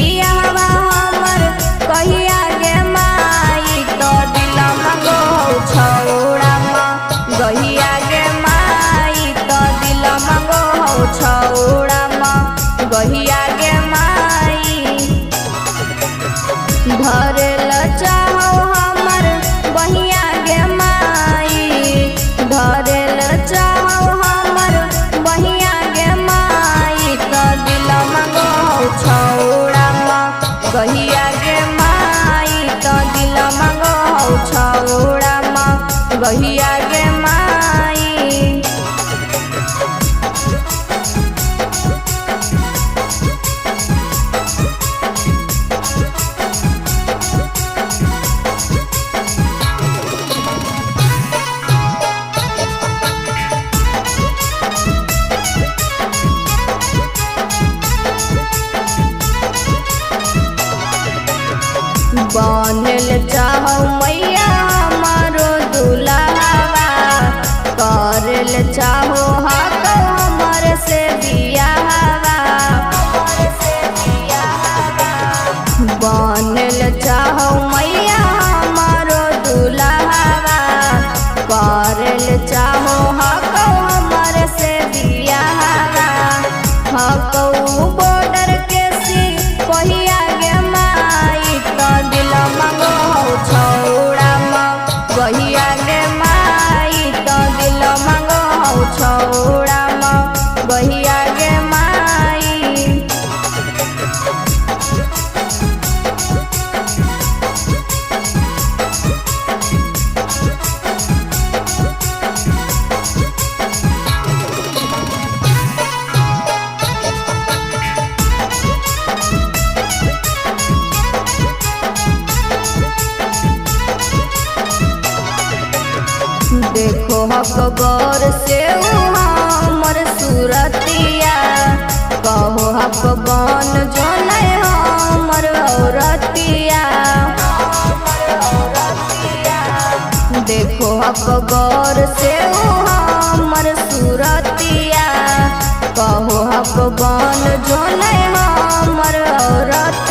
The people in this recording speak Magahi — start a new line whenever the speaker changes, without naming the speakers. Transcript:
बियाहवा हमर कहिया गे माई तो दिल मंगो छौड़ा गहिया गे माई तो दिल मंगो छौड़ा गहिया गे माई। धरेल चाहो हमर बहिया गे माई, धरेल चाहो हमर बहिया गे माई तो दिल मंगो छौड़ा गहिया गे माई तो दिल मंगो छौड़ा गहिया गे माई। बनल चाहो मैया हमारो दुल्हावा, करल चाहो हक हमर से बियाहवा। बनल चाहो मैया हमारो दुल्हावा, करल चाहो हक हमर से बियाहवा। हक बॉर्डर के सिपहिया गे माई तो दिल मंगो छौड़ा गहिया गे माई तो दिल मंगो छौड़ा गहिया गे माई। देखो हक गौर से हमर सूरतिया, कहो हक बन जो नहीं हमर औरतिया। देखो हक गौर से हमर सूरतिया, कहो हक बन जो नहीं हमर औरतिया।